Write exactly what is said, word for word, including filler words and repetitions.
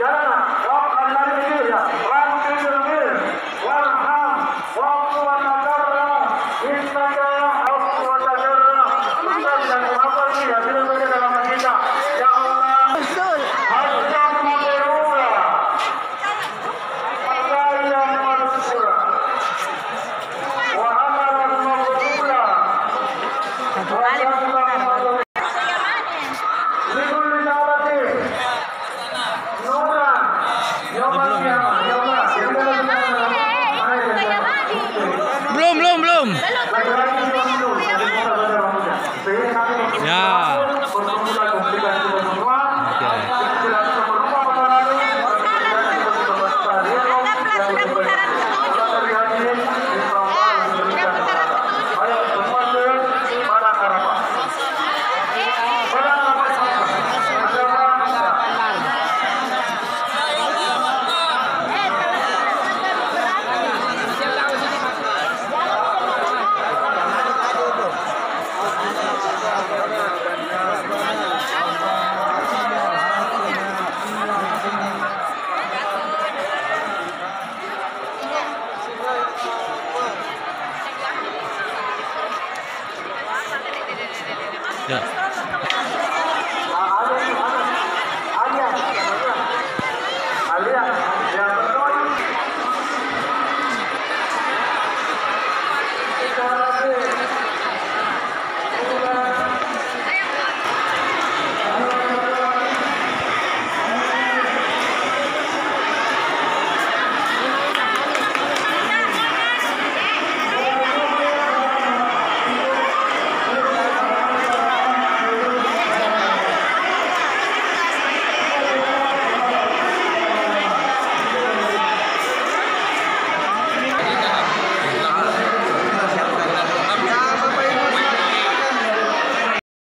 Jana, waq'an lil-, waq'an lil-, warham, wa'fu wa tajarra, innaka afuwwun tajarra. Ustaz, yang kenapa sih? Ya, sudah saja dalam kita. Ya Allah. Hajjan mabrura. Sa'yan masykura. Wa amalan maqbula. Satu kali memutar, baru. Likulli da'watin. Belum, belum, belum. Ya. Oke. Ya.